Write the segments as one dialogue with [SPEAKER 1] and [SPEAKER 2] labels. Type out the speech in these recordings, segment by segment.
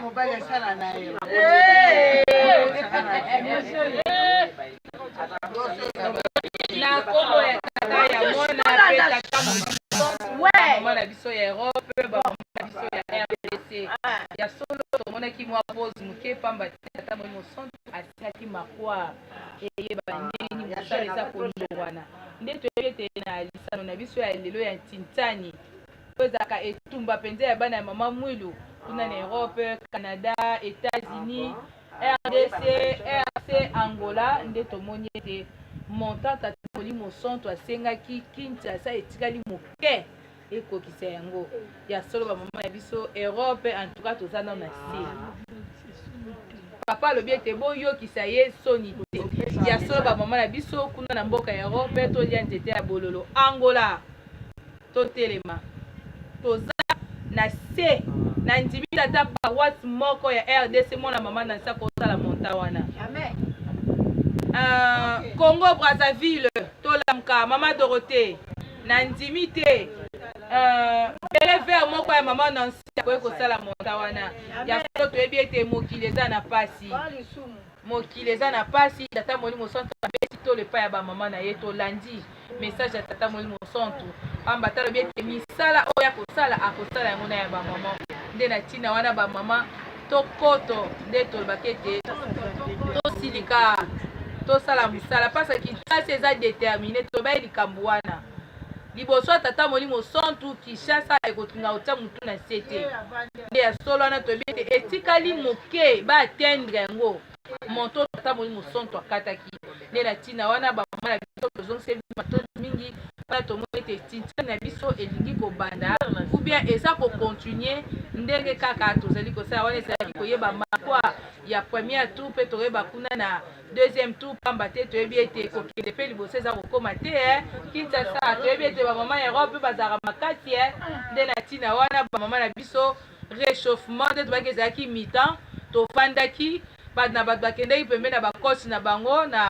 [SPEAKER 1] Mobali asala na yo.
[SPEAKER 2] Na nkombo ya Tata, ya Mwana mpe Tata Mama na biso ya Europe, bamama na biso ya RDC. Ya solo, tomonaki mwa pause moke pamba te Tata Molimo Santu asilaki makwa eyeba ndenge nini mosala eza kondongwana. Nde toyebi ete na lisano na biso ya lelo ya Ntintani, oyo ezalaka etumba mpenza ya bana ya mama Mwilu kuna na Europe, Canada, États-Unis, RDC, RC, Angola, nde tomoni ete montant Tata Molimo Santu asengaki Kinshasa etikali moke ekokisa yango. Ya solo, bamama na biso Europe, en tout cas toza nano na se. Papa alobi ete boyokisa ye soni te. Ya solo, bamama na biso kuna na mboka ya Europe, tolia nzete ya bololo. Angola, totelema, toza na se. Na ndimi tata paroisse moko ya RDC, mwana mama na nsa kosala monta wana. Congo Brazzaville, tolamuka. Mama Dorothée, na ndimi te bele vert moko ya mama Nancy akoki kosala monta wana. Ya solo, toyebi ete mokili eza na pasi, mokili eza na pasi. Tata Molimo Santu abeti tolo epai ya bamama na ye. Tolandi message ya Tata Molimo Santu, pamba te alobi ete misala oyo akosala, akosala yango na ya bamama. Nde na ntina wana, bamama, tokoto nde tolobaki ete tosilika, tosala mosala mpasa Kinshasa eza déterminé. Tobaye likambo wana liboso ya Tata Molimo Santu, Kinshasa ekotinga kotia motu na se te. Nde ya solo wana, toyebi ete etikali moke baatteindre yango, montant Tata Molimo Santu akataki. Nde na ntina wana, bamama na biso, tozongiseli matondi mingi. Wana tomoni ete tintine na biso elingi kobanda ou bien eza kocontinue ndenge kaka tozali kosala. Wana ezalaki koyeba makwa ya premier tour, mpe toyeba kuna na deuxième tour, pamba te toyebi ete kokende mpe liboso eza kokóma te. Kinshasa, toyebi ete bamama ya Europe mpe bazalaka makasi. Nde na ntina wana, bamama na biso, réchauffement nde tobaki, ezalaki mi-temps. Tovandaki bato na bato, bakendaki pembeni na bacoach na bango na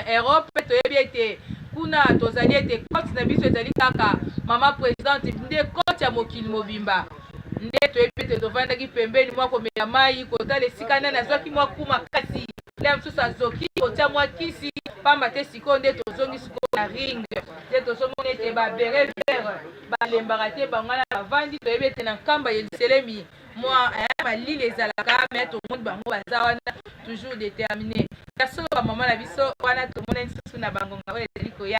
[SPEAKER 2] Europe. Toyebi ete kuna tozali ete coach na biso ezali kaka mama présidente, nde coach ya mokili mobimba. Nde toyebi ete tovandaki pembeni, mwa komela mai, kotala esika nani azwaki mwa ku makasi, nde mosusu azoki kotia mwa kisi, pamba te sikoyo nde tozongi sikoyo na ring. Nde tozomona ete babérets verts balembaka te, bango wana bavandi. Toyebi ete na Nkamba Yelusalemi mwa malili ezalaka, me tomoni bango baza wana toujours déterminé. Ya solo, bamama na biso wana, tomoni lisusu na bangonga oyo ezali koya.